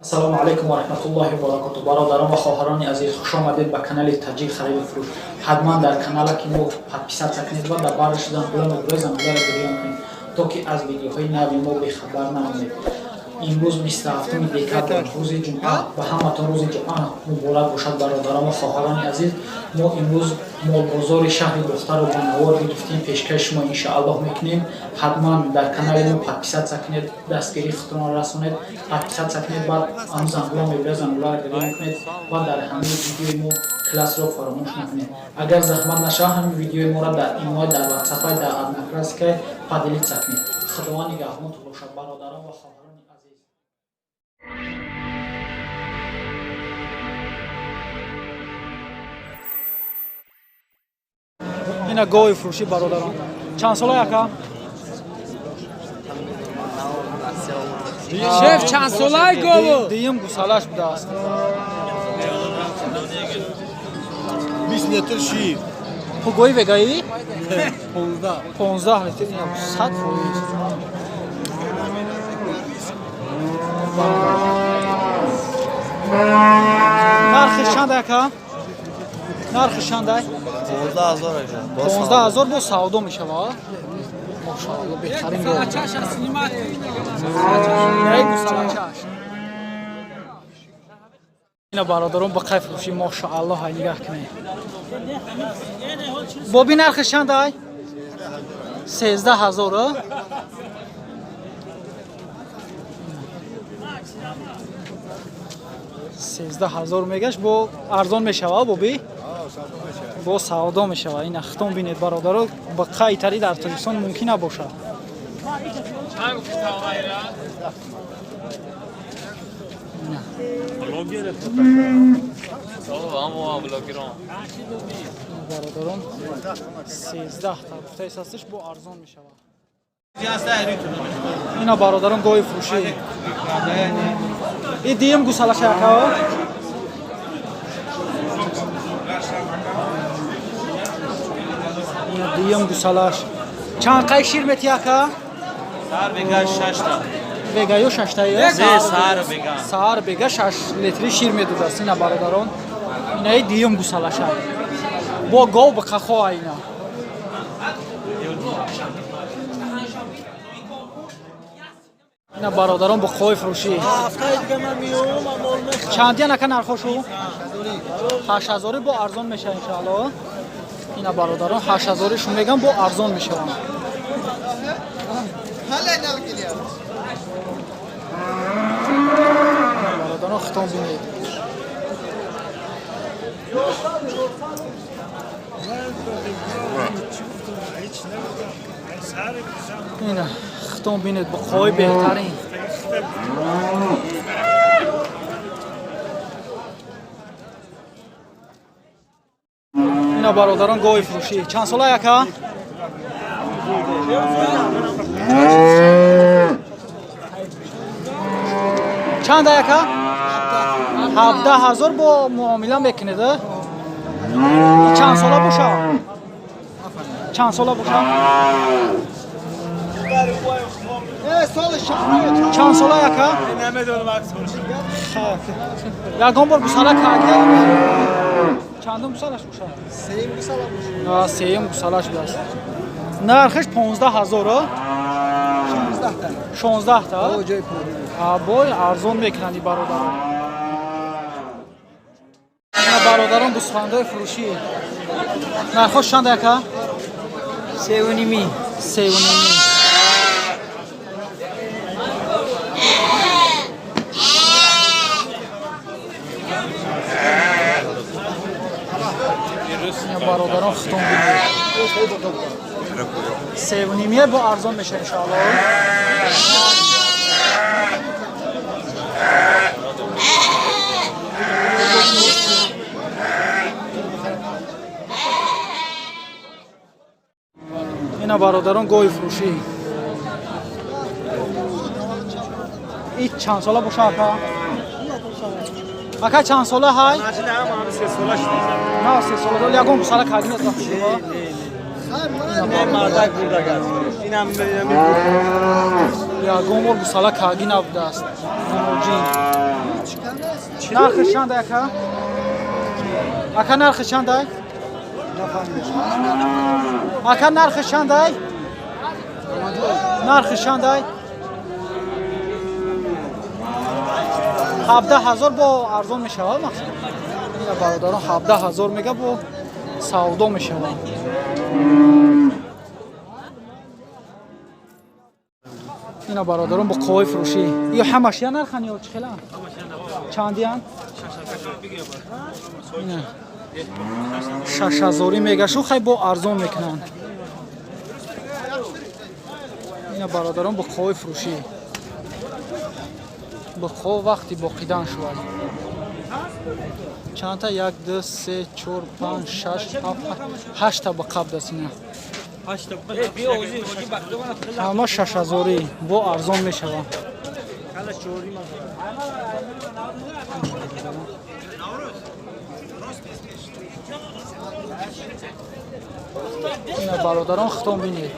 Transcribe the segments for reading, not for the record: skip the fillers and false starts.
Ассалому алайкум ва раҳматуллоҳи ва баракоту. Бародарон ва хоҳарони азиз, хуш омадед ба канали Таҷик хариду фурӯш. Ҳатман дар канала ки мо подписаться кунед ва дар бараш зангула нуқраи зангуларо гирён кунед, то ки аз видеоҳои нави мо бехабар намонед. Имрӯз 27 декабр, рӯзи ҷумъа. Ба ҳаматон рӯзи ҷумъа муборак бошад, бародарон ва хоҳарони азиз. Мо имрӯз молбозори шаҳри Бохтарро ба навор гирифтем, пешкаши шумо иншоаллоҳ мекунем. Ҳатман дар канали мо подписаться кунед, дастгирии худтонро расонед, подписаться кунед, баъд ҳам зангула мебирад, зангуларо гирён кунед ва дар ҳамаи видеои мо классро фаромӯш накунед. Агар заҳмат нашавад, ҳамин видеои моро дар имой, дар ватсапай, дар Одноклассникай поделиться кунед. Худованд нигаҳбонтон бошад, бародарон ва хоҳарони азиз. Ина гови фурӯшӣ, бародарон. Чанд сола, яка? Шеф, чанд солаи гову? Дуюм гусалаш будааст. 20 литр шир. Гови вегаӣ? 15. 15 литр, ина 100%. Нархиш чанд, яка? Нархиш чандай? 15 000 ака. 15 000 бо савдо мешавад. Мошаалло, беҳтарин гов. Гусалачаш. Ина бародарон, ба қай фурӯшӣ, мошаалло, ҳай нигаҳ кунед. Боби, нархиш чандай? 13 000. 13 000 мегашт, бо арзон мешавад, боби? Бо савдо мешавад. Ина хитон бинед, бародаро, ба қайтари дар Тоҷикистон мумкин набошад. Бародарон, 13 та гуфтаи ҳастиш, бо арзон мешавад. Ина бародарон, гови фурӯшӣ. И дуюм гусалаша, яка? Ина дуюм гусалаш. Чанд қай шир мети, яка? Сар бега шашта. Вега ё шаштаи? Не, сар бега. Саҳар бега 6 литри шир медодааст. Ина бародарон, инаи дуюм гусалаша. Бо гов биқахоа ина. Ина бародарон, буққои фурӯшӣ. Чандиян, ака, нархошу? 8000-и, бо арзон мешава иншоалло. Ина бародарон, 8000-и шу мегам, бо арзон мешаванд. Бародарон, хитон бинед. Ина хитон бинед, буққои беҳтарин. Ина бародарон, гови фурӯшӣ. Чанд сола, яка? Чанда, яка? 17 000, бо муомила мекунед, а? Чанд сола боша? Чанд сола боша? Чанд сола, яка? Ягон бор гусала карди? Чандум гусалаш боша? Сеюм гусалаш будааст. Нархиш 15 000? 16 та бой арзон мекунанд бародарон. Ина бародарон, гӯсфандои фурӯшӣ. Нархош чанд, яка? Севуними. Севуними. Ина бародарон, хитон бинед. Севунимия, бо арзон меша иншоалло. Ина бародарон, гови фурӯшӣ. И чанд сола боша, ака? Ака, чанд сола ҳай? На, 3 сола. Ягон гусала кардин аз шумо? Мардак бурдагар. Инам. Ягон бор гусала карди набудааст. Муҳоҷин. Нархи чанд ака? Ака нархи чанд ай? Ака нархи чанд ай? Нархи чанд ай? 17,000 бо арзон мешавад мақсад. Ина бародарон 17,000 мега бо савдо мешавад. Ина бародарон бо қовои фурӯшӣ. Ё ҳамаш я нархан ё чӣ хелан? Чандиян? Ина 6,000 мегашу хай бо арзон мекунанд. Ина бародарон бо қовои фурӯшӣ. Бо қов вақти боқидан шуд. Чандта? 1 2 3 4 5 6 7 8 та ба қабд аст ина. Ҳама 6,000 бо арзон мешавад. Ина бародарон хитом бинед.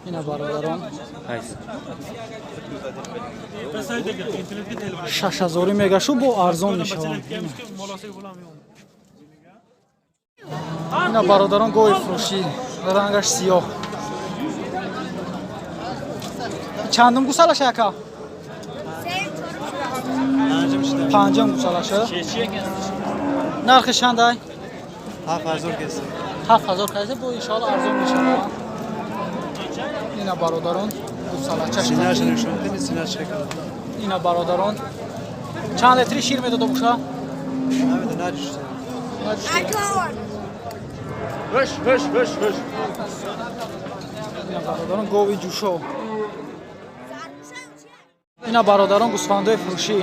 Ина бародарон 6,000 мегашу бо арзон мешаванд. Ина бародарон гови фурӯшӣ, рангаш сиёҳ. Чандум гусалаш ака? Панҷум гусалаш. Нархи чанд ай? 7,000 кеси. 7,000 касе бо иншоалло арзон мешавад. Ина бародарон гусалачаш. Синаш нишон кунед, синаш шакал. Ина бародарон чанд литри шир медода боша? Намедонам, наҷушта. Ина бародарон гови ҷӯшо. Ина бародарон гӯсфандои фурӯшӣ.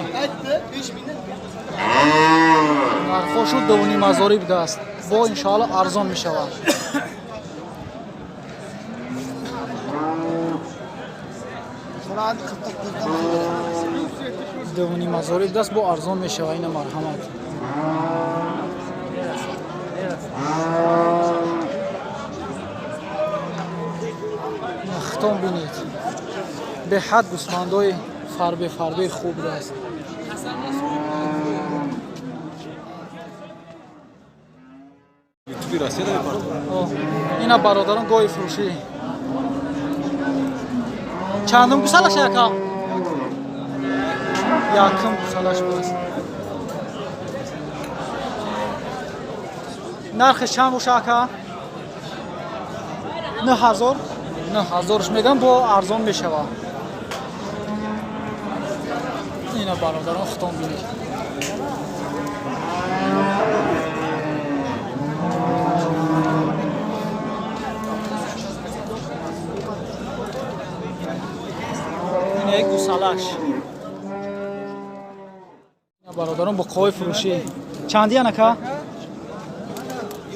Нархошу 2,5 ҳазорӣ будааст. Бо иншоалло арзон мешавад. 2,5 ҳазорӣ будааст, бо арзон мешавад. Ина марҳамат. Хитом бинед. Беҳад гӯсфандои фарбе фарбеи хуб будааст. Ина бародарон гови фурӯшӣ. Чандум гусалаш ака? Якум гусалаш будааст. Нархи чанд боша ака? 9,000. 9,000-ш мегам бо арзон мешавад. Ина бародарон хитом бинед. Ина як гусалаш. Ина бародарон бо қовои фурӯшӣ. Чандиян ака?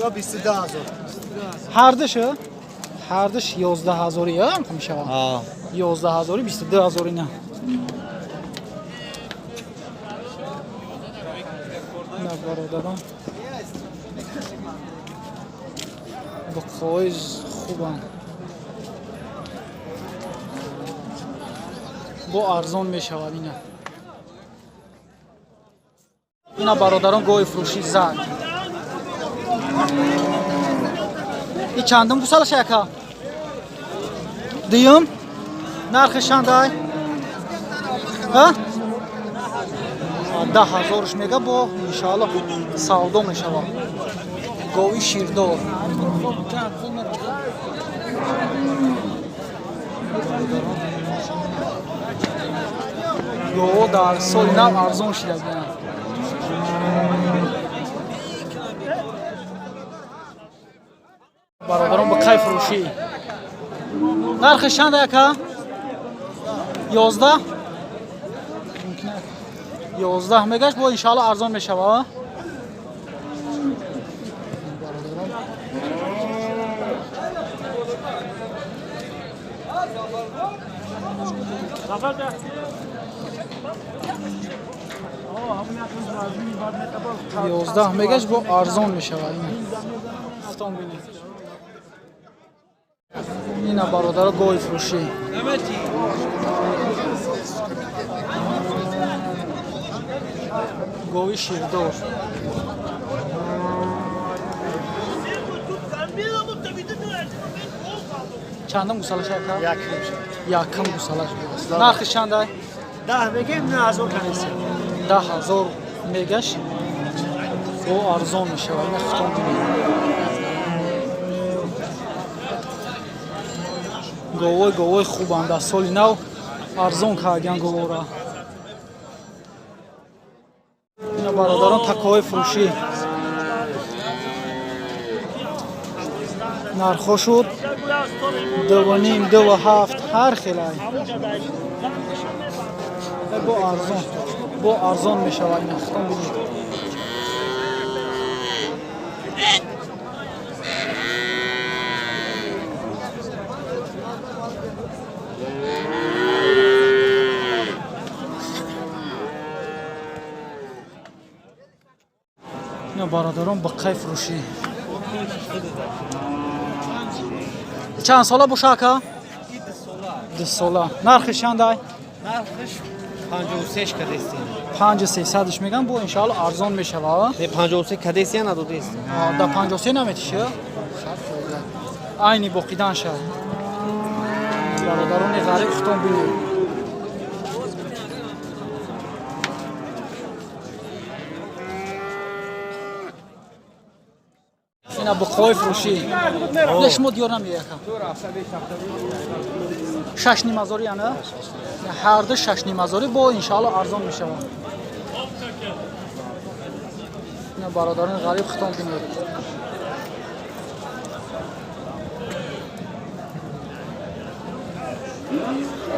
Ё 22,000. Ҳардуш? Ҳардуш 11,000 ям мешавад. 11,000 22,000 ина. Ина бародарон бо қовои хубанд. Бо арзон мешавад ина. Ина бародарон гови фурӯшӣ зад. И чандум гусалаш ака? Дуюм? Нархи чанд ай? Ҳа? 10,000-ш мега бо иншоалло савдо мешавад. Гови ширдор. Гово дар соли нав арзон шидагиянд. Бародарон ба қай фурӯшӣ. Нархи чанд ака? 11? 11 мегашт бо иншоалло арзон мешавад. Бародарон 11 мегашт бо арзон мешавад. Ин хитом бинед. Ина бародаро гови фурӯшӣ. Гови ширдор. Чандум гусалаш ака? Якум гусалаш. Нархиш чандай? 10 мегем 9000 каниси. 10000 мегаш. Бо арзон мешавад. Ина хитон бинед. Говой говой хубанд. Аз соли нав арзон кардян говора. Ина бародарон такоҳои фурӯшӣ. Нархҳо шуд 2.5, 2.7 ҳар хелай. Бо арзон мешавад. Ина хитон бинед. Ина бародарон баққаи фурӯшӣ. Чанд сола боша ака? 2 сола. Нархиш чандай? Нархиш 53 кадестин. 5300 меган, бо иншаалло арзон мешава. Не 53 кадестин надодест. Да 53 наметиши? Айни боқидан шад. Бародарони ғариб хитон бинед. Ина буқҳои фурӯшӣ. Не шумо диёр намеяка. 6.5 ҳазори яна? Ҳар ду 6.5 ҳазори бо иншаалло арзон мешавад. Ина бародарони ғариб хитон бинед.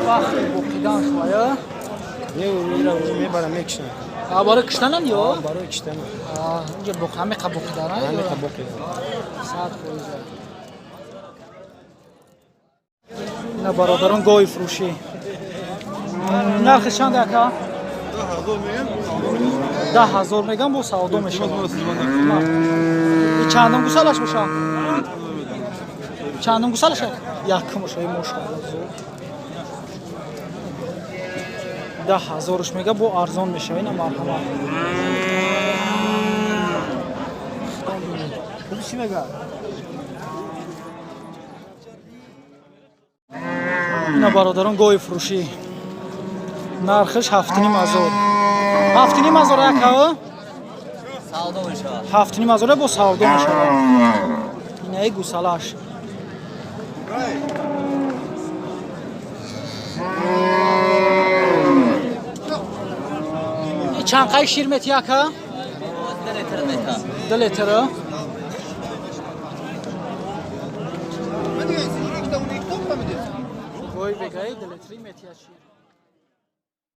Вақти боқидан шуая? Не, мира мебарам мекушам. Барои киштанам ё? Барои киштанам. Инҷо ҳамиқа боқидан, Ҳамиқа боқидан. 100%. Ина бародарон гови фурӯшӣ. Нархи чанд ака? 10000 мегам, бо савдо мешавад. Чандум гусалаш боша? Чандум гусалаш? Якум боша, мошалло. 10000 мега, бо арзон мешава. Ина марҳамат. Ина бародарон гови фурӯшӣ. Нархиш 7.5 ҳазор. 7.5 ҳазор ака? Савдо мешавад. 7.5 ҳазор бо савдо мешавад. Инаи гусалаш. Чанд қай шир мети ака? 2 литр мета. 2 литр. Гой бегай 2 литри мети шир.